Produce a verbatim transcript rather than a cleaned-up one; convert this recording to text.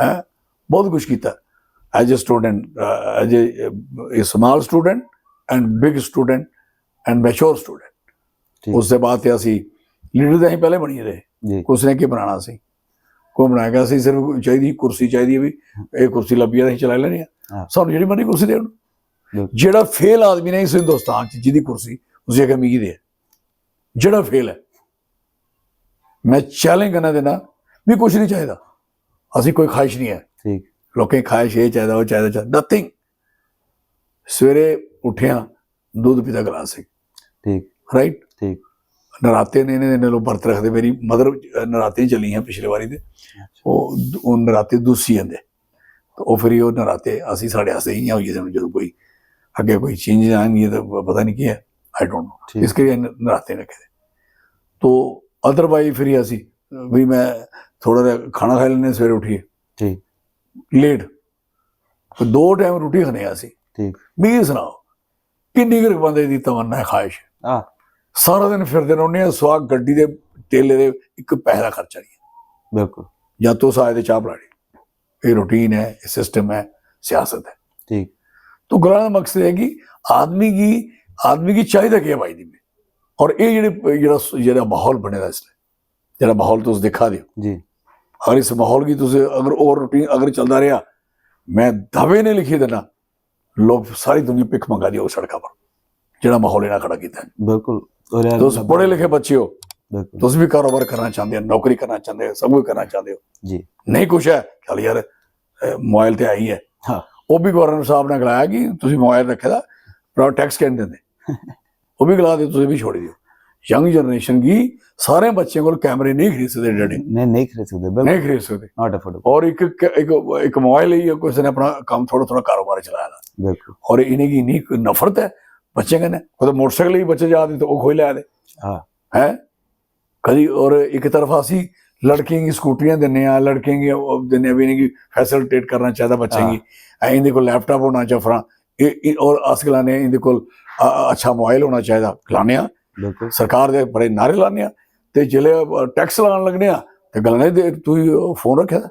हैं, बहुत कुछ किया as a student, as a small student and big student and mature student। ठीक। उसके बाद ते असी लीडर ते असीं पहले बनी रहे, जी। कुछ ने की बनाना सी, कोई बनाएगा, असीं सिर्फ चाहिए कुर्सी चाहिए भी, ये कुर्सी लब्बी है, असीं चलाई लेने हैं। हाँ। सानू जेह्ड़ी मर्जी कुर्सी देन, बिल्कुल। जेह्ड़ा फेल आदमी ने इस हिंदुस्तान च जिंदी कुर्सी, उसी अगर मिगी दे, जेह्ड़ा फेल है, मैं चैलेंज करना देना, मिगी कुछ नहीं चाहिए, असीं कोई ख्वाहिश नहीं है। ठीक। लोकें ख्वाहिश ये चाहिए, वो चाहिए, चाहिए, नथिंग। सवेरे उठिया, दूध पीता गिलास से, ठीक। राइट? ठीक। नराते ने इन्ने दिन लोग बरत रखदे, मेरी मदर नराते चली हैं पिछले बारी दे, ओह् ओह् नराते दूसी जंदे, तो ओह् फिर ओह् नराते असी साढ़े आस्तै इ'यां होई गेदे न, जदूं कोई अग्गें कोई चेंजेस आएंगे तो पता नहीं केह् ऐ, आई डोंट नो। ठीक। इस करियै न- नराते रखे दे। तो अदरवाइज फिर असी भी मैं थोड़ा जेहा खाना खाई लैने सवेरे उठियै, ठीक। लेट, दो टाइम रुट्टी खाने असी। ठीक। मिगी सनाओ, किन्नी गै बंदे दी तमन्ना है, ख्वाहिश है? हाँ। सारा दिन फिरदे रौह्ने आं, सुआग गड्डी दे तेले दे, इक पैसे दा खर्चा नहीं। बिल्कुल। जां तुस आए ते चाह् पलानी, ये रूटीन है, ये सिस्टम है, सियासत है। ठीक। तो गलाने दा मकसद है कि आदमी गी, आदमी गी चाहिदा केह् भाई दी में? और ये जेह्ड़े, जेह्ड़ा, जेह्ड़ा माहौल बने दा इसलै, जेह्ड़ा माहौल तुस दिक्खा दे ओ, जी। और इस माहौल गी तुस अगर ओवर रूटीन अगर चलदा रेहा, मैं दावे ने लिखी देना, लोग सारी दुनिया भिक्ख मंगा दी होग सड़का पर, जेह्ड़ा माहौल इ'नें खड़ा कीता है। बिल्कुल। और यार, तुस पढ़े लिखे बच्चे हो, बिल्कुल। तुस भी कारोबार करना चाहते हो, नौकरी करना चाहते हो, सब कुछ करना चाहते हो, जी। नहीं कुछ है, चल यार, मोबाइल ते आई है। हाँ। ओह् भी गवर्नर साहब ने गलाया कि तुसी मोबाइल रखे दा, भ्रावा, टैक्स कैं दिंदे? ओह् भी गला दे, तुसी भी छोड़ी दियो। यंग जनरेशन गी, सारे बच्चें कोल कैमरे नहीं खरीद सकदे, डैडी, नहीं, नहीं खरीद सकदे, बिल्कुल। नहीं खरीद सकदे। Not affordable। और एक, एक, एक मोबाइल लेइयै कुसै ने अपना कम्म, थोह्ड़ा थोह्ड़ा कारोबार चलाए दा। बिल्कुल। और इ'नेंगी इन्नी नफरत ऐ बच्चें कन्नै, कुतै मोटरसाइकल लेइयै बच्चे जा दे ते ओह् खोई लै दे। हाँ। हैं? कदी, और इक तरफा असी लड़कियें गी स्कूटियां दिन्ने आं, लड़कियें गी ओह् दिन्ने आं, भी इ'नेंगी फैसिलिटेट करना चाहिदा बच्चें हाँ। गी, ऐ इं'दे कोल लैपटाप होना चाहिदा, फलां, ए-, ए-, और अस गलाने आं इं'दे कोल अ-, अ-, अच्छा मोबाइल होना चाहिदा, गलाने आं, बिल्कुल। सरकार दे बड़े नारे लाने आं, ते जिसलै, अ, टैक्स लान लगने आं ते गलाने दे, "तू फोन रक्खे दा?"